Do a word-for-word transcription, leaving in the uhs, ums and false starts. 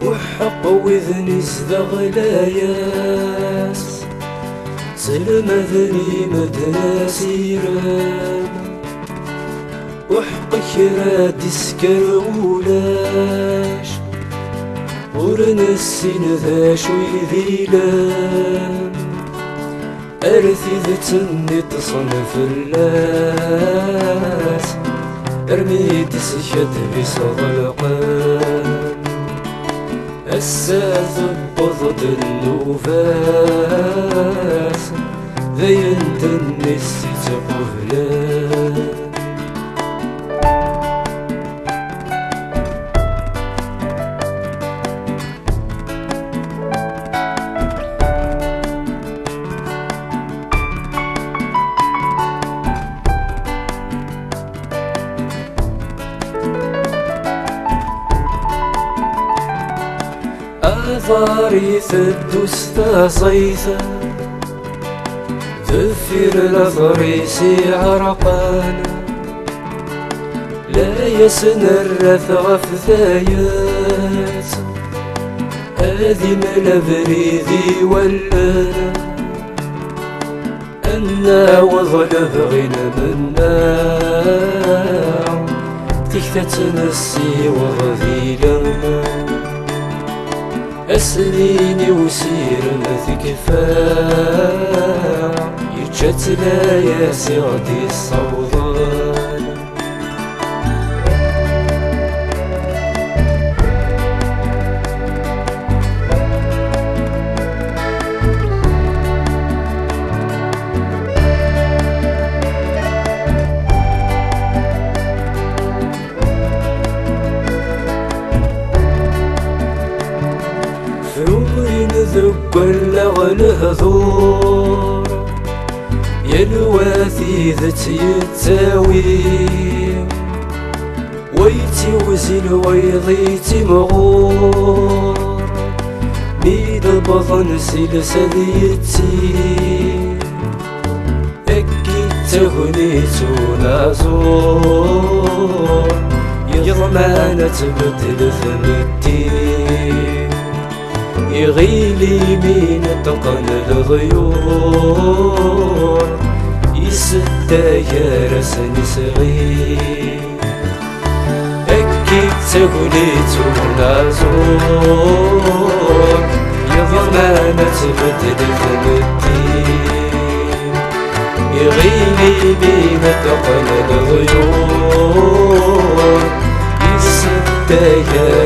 Uḥeqq widen izdeɣ layas, selmaden i medden asirem. Uḥeqq kra d-isker ulac, ur nessin d acu i d ilem. Ar tidet-nni ṭṭsen fell-as, armi d-iskaddeb isɣelqen. Ass-a tewweḍ-d nnuba-s, d ayen d mmi-s i tt-iqublen. Aḍar iteddu s taẓayt, deffir laḍris iɛerqen. Layas nerra-t ɣef tayet, ad imel abrid i wallen. Ad naweḍ lebɣi nmenna, tikta-tt nessiweḍ d ilem. Aslin i usirem tekfa, yečča-tt layas i ɣ-d-yessawḍen. Frurin deg wallaɣ lehdur, yal wa tidet yettawi. Wa yettiwzil, wayeḍ yettimɣur, mi d-wwḍen s iles ad yetti. Akka i d tagnit unaẓur, yeḍman ad tbeddel tmetti. Iɣil imi neṭqen leḍyur, isedda gar-asen isɣi. Akka i d tagnit unaẓur, yeḍman ad tbeddel tmetti. Iɣil imi neṭqen leḍyur, isedda gar